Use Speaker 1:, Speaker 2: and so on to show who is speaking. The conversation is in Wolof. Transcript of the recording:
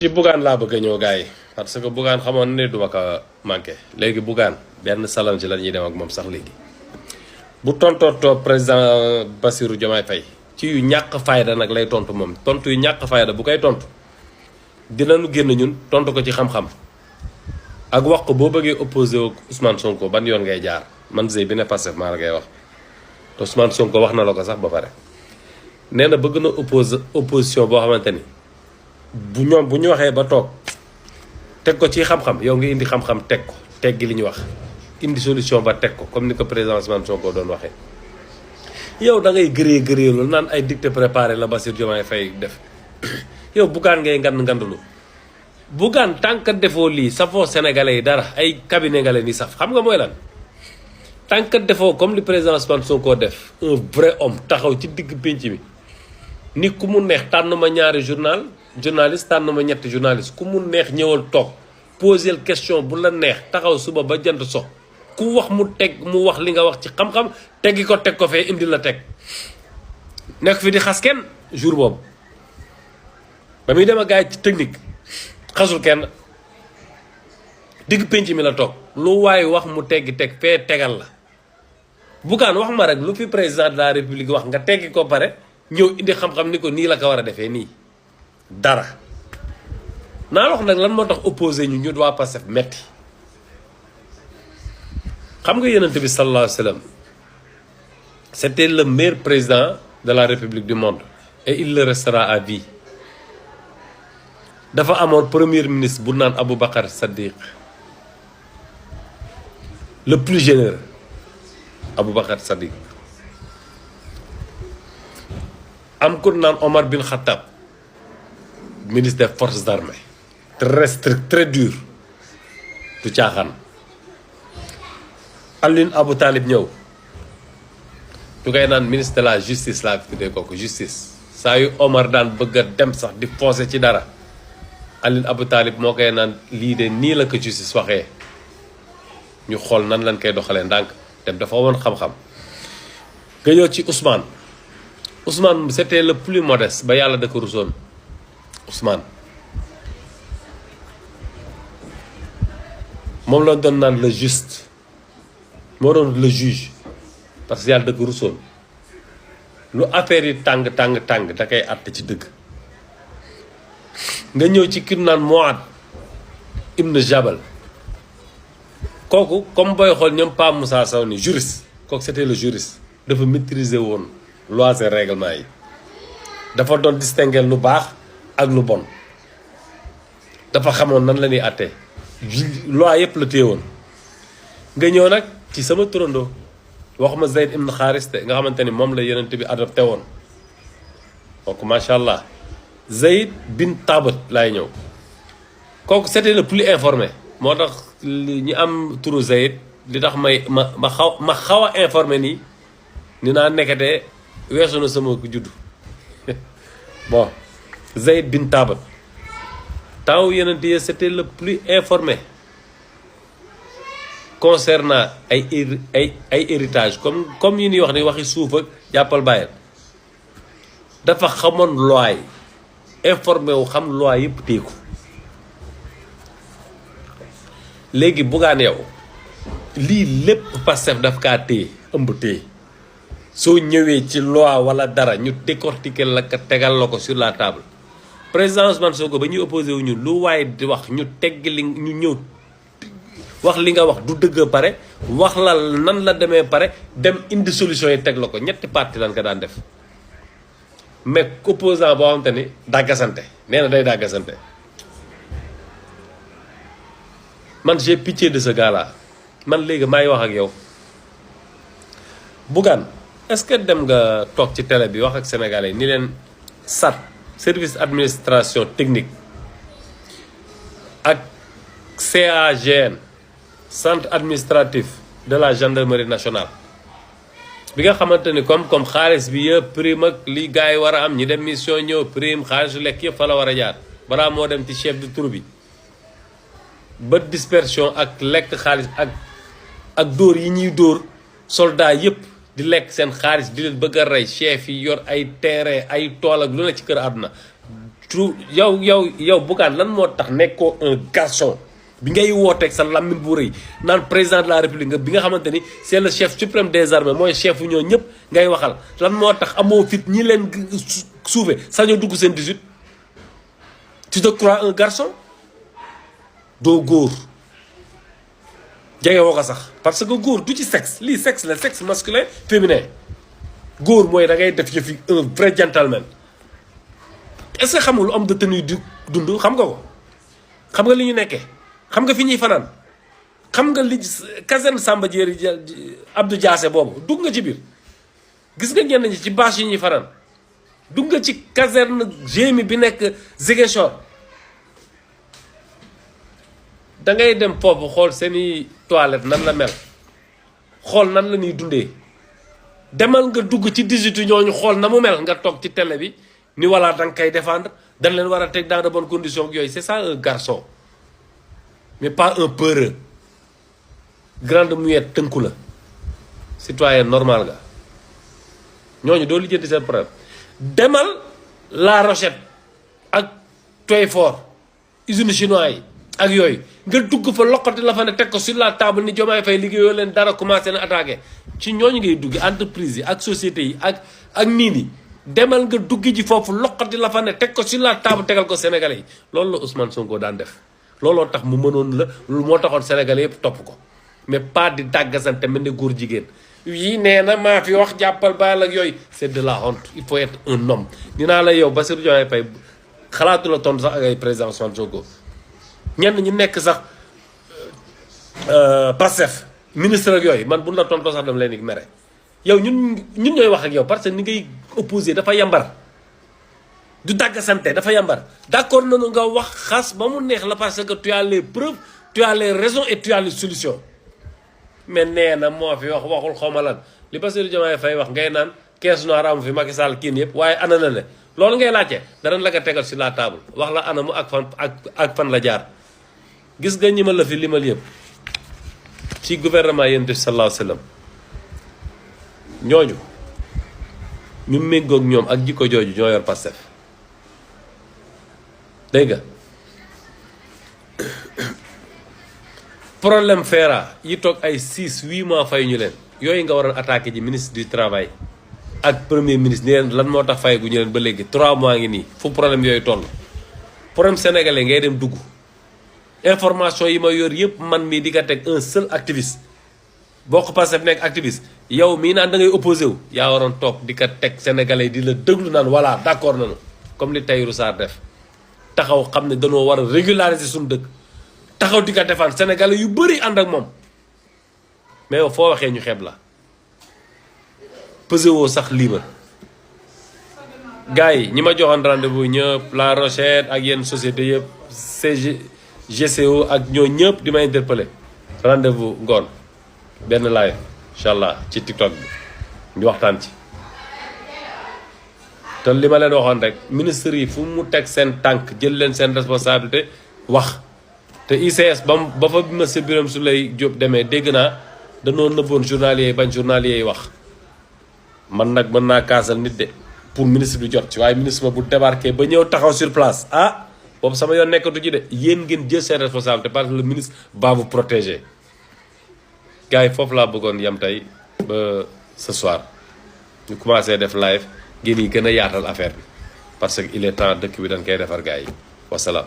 Speaker 1: ci Bougane laa bëgg a ñëw gars yi parce que Bougane xamoon ne duma ko manqué léegi Bougane benn challenge la ñuy dem ak moom sax léegi bu tontootoo président Bassirou Diomaye Faye ci yu ñàkk fayda nag lay tontu moom tontu yu ñàkk fayda bu koy tontu dinañu génn ñun tontu ko ci xam-xam ak wax ko boo bëggee opposé wu Ousmane Sonko ban yoon ngay jaar man Zey bi ne Pastef maa la ngay wax te Ousmane Sonko wax na la ko sax ba pare nee na bëgg na opposition boo xamante ni bu ñoom bu ñu waxee ba toog teg ko ci xam-xam yow nga indi xam-xam teg ko teggi li ñu wax indi solution ba teg ko comme ni ko président Ousmane Sonko doon waxee. yow da ngay gëree loolu naan ay dicté préparé la Bassirou Diomaye Faye def yow Bougane ngay ngandalu Bougane tant que defoo lii safoo sénégalais yi dara ay cabinet nga leen di saf xam nga mooy lan. tant que defoo comme li président Ousmane Sonko def un vrai homme taxaw ci digg pénc mi ni ku mu neex tànn ma ñaari journaliste tànn ma ñetti journaliste ku mu neex ñëwal toog poser question bu la neex taxaw suba ba jant so ku wax mu teg mu wax li nga wax ci xam-xam teggi ko teg ko fee indi la teg nekk fi di xas kenn jour boobu ba muy dem a gaay ci technique xasul kenn digg pénc mi la toog lu waaye wax mu teggi teg fee tegal la Bougane wax ma rek lu fi président de la république wax nga teggi ko pare ñëw indi xam-xam ni ko nii la ko war a defee nii dara naa la wax nag lan moo tax opposé ñu waa Pastef metti xam nga yonent bi sallallahu alayhi wa sallam c'était le meilleur président de la république du monde et il le restera à vie dafa amoon premier ministre bu naan Aboubacar Sadiq le plus généreux Aboubacar Sadiq am ku naan Omar bin Khattab ministre des forces armées très strict très dur du caaxaan Alioune Abou Talib ñëw du koy naan ministre de la justice laa fi tuddee kooku justice saa yu Omar daan bëgg a dem sax di forcer ci dara Alioune Abou Talib moo koy naan lii de nii la ko justice waxee ñu xool nan lañ koy doxalee ndànk te dafa woon xam-xam nga ñëw ci Ousmane c'était le plus modeste ba yàlla da ko rusoon Ousmane moom la doon naan le juste moo doon le juge parce que yàlla da ko rusoon lu affaire yi tàng da koy àtte ci dëgg nga ñëw ci ki naan Muad Ibn Jabal kooku comme booy xool ñoom Pa Moussa Sow ni juriste kooku c'était le juriste dafa maîtriser woon lois et règlements yi dafa doon distinguer lu baax ak lu bon dafa xamoon nan la ñuy àttee loi yëpp la téye woon nga ñëw nag ci sama turandoo waxuma Zayd ibn Xaaris nga xamante ni moom la yonent bi adopté woon kooku macha allah Zayd bin Tabat laay ñëw kooku c'était le plus informé moo tax ñi am turu Zayd li tax ma xaw a informé nii ni naa nekkate weesu na sama juddu bon Zayd bin Tabat taw yeneen yi c'était le plus informé concernant ay héritage comme yi ñuy wax ni waxi suuf ak jàppal bàyyil dafa xamoon loi informé wu xam loi yëpp téeku léegi Bougane yow lii lépp Pastef daf kaa téye ëmb téye soo ñëwee ci loi wala dara ñu décortiquer la ka tegal la ko sur la table président Ousmane Sonko ba ñuy opposé wu ñu lu waaye di wax ñu tegg li ñu ñëw wax li nga wax du dëgg pare wax la nan la demee pare dem indi solution yi teg la ko ñetti parti lan ko daan def mais opposant boo xamante ni dàggasante nee na day dàggasante man j'ai pitié de ce gars-là man léegi maay wax ak yow Bougane est-ce que dem nga toog ci télé bi wax ak sénégalais ni leen SAT service administration technique ak CAGN centre administratif de la gendarmerie nationale bi nga xamante ni comme xaalis bi yëpp prime ak li gars yi war a am ñi dem mission ñëw prime xaalisu lekk yëpp fa la war a jaar balaa moo dem ci chef de troupe bi ba dispersion ak lekk xaalis ak dóor yi ñuy dóor soldat yëpp di lekk seen xaalis di leen bëgg a rey chef yi yor ay terrain ay tool ak lu ne ci kër àdduna yow Bougane lan moo tax nekkoo un garçon bi ngay wooteeg sa lamine bu rëy naan président de la république nga bi nga xamante ni c'est le chef suprême des armées mooy chef yu ñoo ñëpp ngay waxal lan moo tax amoo fit ñi leen suufe sañoo dugg seen 18 tu te crois un garçon doo góor jege woo ko sax parce que góor du ci sexe lii sexe la sexe masculin féminin góor mooy da ngay def yëfi un vrai gentleman est-ce que xamul homme de tenue di dund xam nga ko xam nga li ñu nekkee xam nga fi ñuy fanaan xam nga li caserne Samba Diéry Abdou Diassé boobu dugg nga ci biir gis nga ñenn ñi ci bâche yi ñuy fanaan dugg nga ci caserne GMI bi nekk Ziguinchor da ngay dem foofu xool seeni toilette nan la mel xool nan la ñuy dundee demal nga dugg ci 18 ñooñu xool na mu mel nga toog ci télé bi ni voilà da nga koy défendre dañ leen war a teg dans de bonnes conditions ak yooyu c'est ça un garçon mais pas un peureux grande muette tënku la citoyen normal nga ñooñu doo lijjanti seen problème demal La Rochette ak Toyfort usine chinois yi ak yooyu nga dugg fa loqati la fa ne teg ko sur la table ni Diomaye Faye liggéeyoo leen dara commencé na attaqué ci ñooñu ngay dugg entreprise yi ak sociétés yi ak niin yi demal nga dugg ji foofu loqati la fa ne teg ko sur la table tegal ko sénégalais yi loolu la Ousmane Sonko daan def looloo tax mu mënoon la moo taxoon sénégalais yëpp topp ko mais pas di dàggasante mel ne góor jigéen yii nee na maa fi wax jàppal baal ak yooyu c'est de la honte il faut être un homme dinaa la yow Bassirou Diomaye Faye xalaatu la tontu sax ak ay président Ousmane Sonko ñenn ñi nekk sax Pastef ministre ak yooyu man bu la tontoo sax dama leen di mere yow ñun ñooy wax ak yow parce que ni ngay opposé dafa yambar du dàggasante dafa yambar d'accord nañu nga wax xas ba mu neex la parce que tu as les preuves tu as les raisons et tu as les solutions mais nee na moo fi wax waxul xawma lan li Bassirou Diomaye Faye wax ngay naan caisse noire amu fi Macky Sall kiin yëpp waaye ana na le loolu ngay laajte danañ la ko tegal sur la table wax la anamu ak fan la jaar gis nga ñi ma la fi limal yëpp ci gouvernement yonent bi sallallahu alayhi wa sallam ñooñu ñu méngoog ñoom ak jikko jooju ñoo yor Pastef dégg nga problème FERA yi toog ay 6-8 mois fay ñu leen yooyu nga waroon attaqué ji ministre du travail ak premier ministre ni leen lan moo tax fay gu ñu leen ba léegi 3 mois ngi nii fu problème yooyu toll problème sénégalais ngay dem dugg information yi ma yor yëpp man mii di nga teg un seul activiste boo ko Pastef nekk activiste yow mii naan da ngay opposé wu yaa waroon toog di ko teg sénégalais di la déglu naan voilà d'accord nañu comme li Tahirou Sarr def taxaw xam ne dañoo war a régulariser suñu dëkk taxaw di ko défendre sénégalais yu bëri ànd ak moom mais yow foo waxee ñu xeeb la pesé woo sax liibar gars yi ñi ma joxoon rendez-vous ñëpp La Rochette ak yenn société yëpp GCO ak ñoo ñëpp di ma interpellé rendez-vous ngoon benn live incha allah ci TikTok bi ñu waxtaan ci te li ma leen waxoon rek ministre yi fu mu teg seen tànk jël leen seen responsabilité wax te ICS ba fa monsieur Birame Souleye Diop demee dégg naa danoo nëbboon journalier yi bañ journalier yi wax man nag mën naa kaasal nit de pour ministre bi jot ci waaye ministre ba bu débarqué ba ñëw taxaw sur place ah boobu sama yoon nekkatu ci de yéen ngeen jël seen responsabilité parce que le ministre va vous protéger gars yi foofu laa bëggoon yam tey ba ce soir ñu commencé def live ngeen yi gën a yaatal affaire bi parce que il est temps dëkk bi dañ koy defar gars yi wasalaam